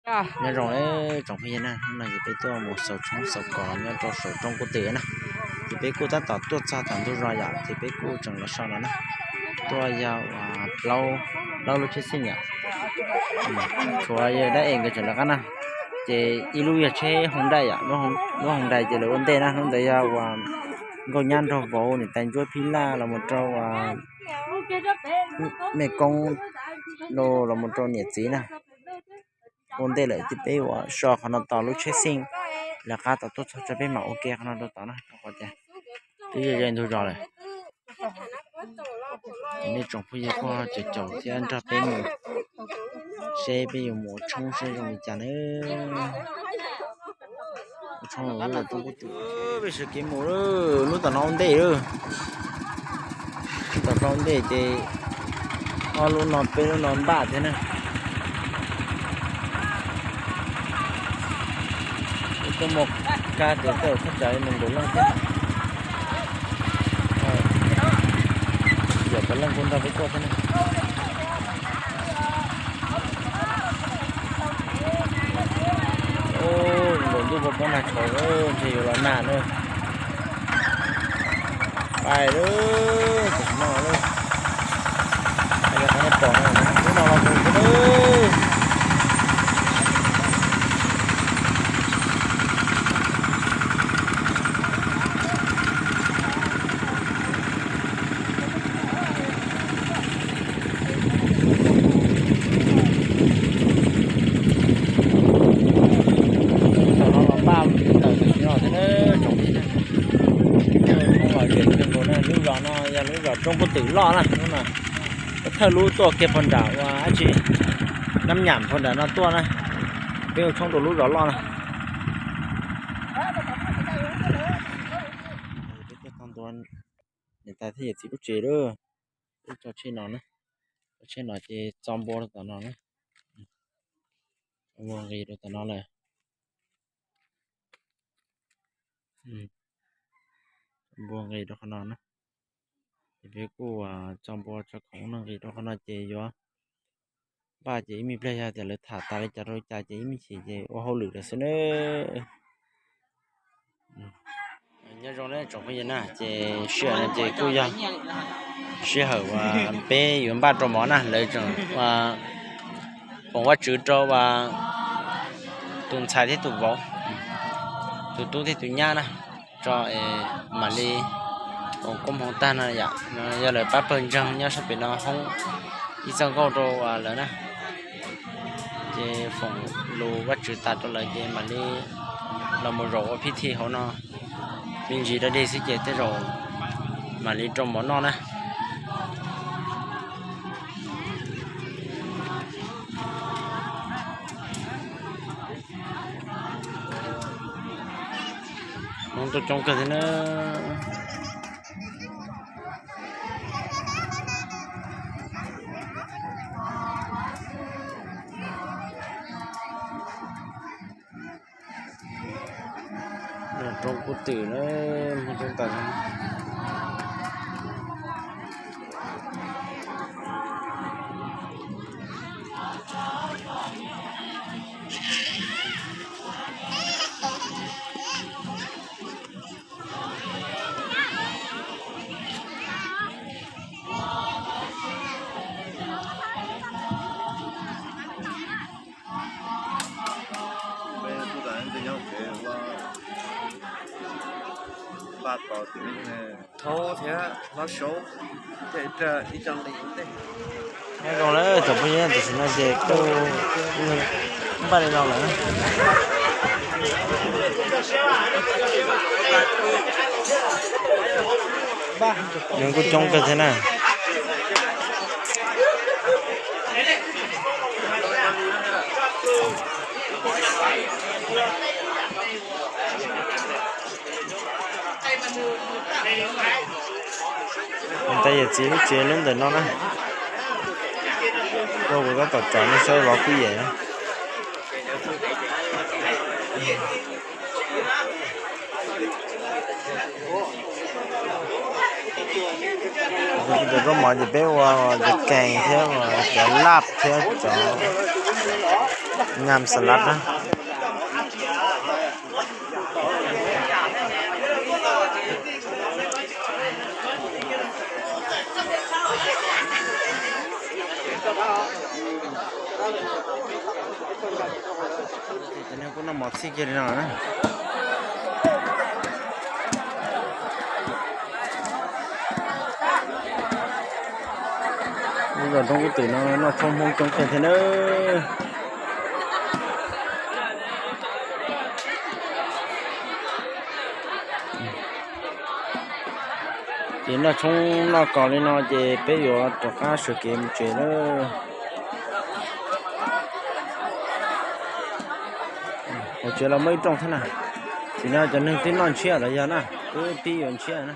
Nyob zoo tsoom phooj ywg na, hnub no ces peb tuaj mus xaus tshoob xaus kos nyob rau saum roob Kub Twm na. Ces peb kuj tab tom tuaj txog tom ntug zos yom, ces peb kuj tseem los so no na. Tuaj yog plaub lub tsheb xeej yom. Tshuav yawg dab es nkawd tseem lawv qab na. Ces ib lub yog tsheb Hyundai yom, lub Hyundai ces lawv ua ntej na, lub ntawd yog uas nkauj nyab nraug vauv niam tais ntsuab phij laj los mus rau uas mej koob los mus rau niam txiv na. Ua ntej lawm ces peb uas so qhov no tos lub tsheb xeej lawv qab tom tuaj txog tso peb mam ua ke qhov no rau tom na, rau qhov tias twb yog ze ntug zos lawm. Ces nej tsoom phooj ywg kuj caum caum thiab nrog peb mus seb peb yuav mus ua tshoob seb zoo li cas na. Ua tshoob los lub zos Roob Kub Twm, peb sawv kev mus lawm, lub tom no ua ntej lawm. Lub tom no ua ntej ces ob lub no peb lub no npaj thiab na. Tuaj muaj kab ces tej zaum txhob tsam li mus nkaum leej thiab. Yog puav leej kuj nrog peb tuaj thiab na. Nkaum ntuj poob nag tshauv ntshe yuav los nag na. Pais lawm, tam sim no lawm. Yog qhov nej pom no, lub no los mus thiab na. Tam no los npaj tawm tam sim no thiab na tsoom phooj ywg. Lub zos no yog lub zos Roob Kub Twm loj na, lub no thawj lub tuaj kiag pog nram uas dab tsi, Nab Nyam pog nram no tuaj na. Peb ua tshoob rau lub zos loj na. Peb tuaj txog ntua niam tais thiab yawm txiv lub tsev lawm. Peb tso tsheb no na, tso tsheb no ces txo npua rau tom no na. Npua nqis rau tom no lawm. Npua nqis rau qhov no na. Ces peb kuj tso npua tso khoom no nqis rau qhov no ces yuav npaj ces ib me pliag yog tias lawv tham tas li cas rau li cas ces ib me chim ces ua hauj lwm lawm xwb na. Nyob zoo na tsoom phooj ywg na, ces sij hawm no ces kuj yog sij hawm uas peb yuav npaj rau mov na, lawv tseem foom Vajtswv rau uas tus ntxhais thiab tus vauv, tus tub thiab tus nyab na, tso es mam li foom koob hmoov tag no yom, yog lawv pab pawg ntseeg nyob sab pem no hoob ib txoj nkauj rau uas lawv na. Ces foom lus Vajtswv tas rau lawv ces mam li los mus zaum ua phij thi hauv no me ntsis dog dig xwb ces tej zaum mam li rau mov noj na. Hmoob tuaj coob kawg thiab na. Roob Kub Twm na, Hmoob coob tas. Peb tuaj tom ntej nyob tsev ua npaj tos tim thaub thiab hlob saub, ib co nqi ua ntej. Nyob zoo lawm tsoom phooj ywg, tam sim no ces kuj npaj li no lawm. Nws kuj coob kawg thiab na. Niam tais yawm txiv lub tsev lub ntawm no na. Kuv tab tom tsom nej saib vauv kwj yem na. Cov zaub mov ces peb ua cov kees thiab cov laj thiab cov Ngam xas lav na. Ces cov neeg kuj noj mov txhij kiag li no na. Lub zos Roob Kub Twm no noj tshoob Hmoob coob kawg thiab nawb. Ces noj tshoob noj kos li no ces peb yuav rov qab sawv kev mus tsev lawm. Hauv tsev los muaj ib rooj thiab na. Tam sim no cov neeg twb noj ntshiab los yog na, twb pib yuav ntshiab na.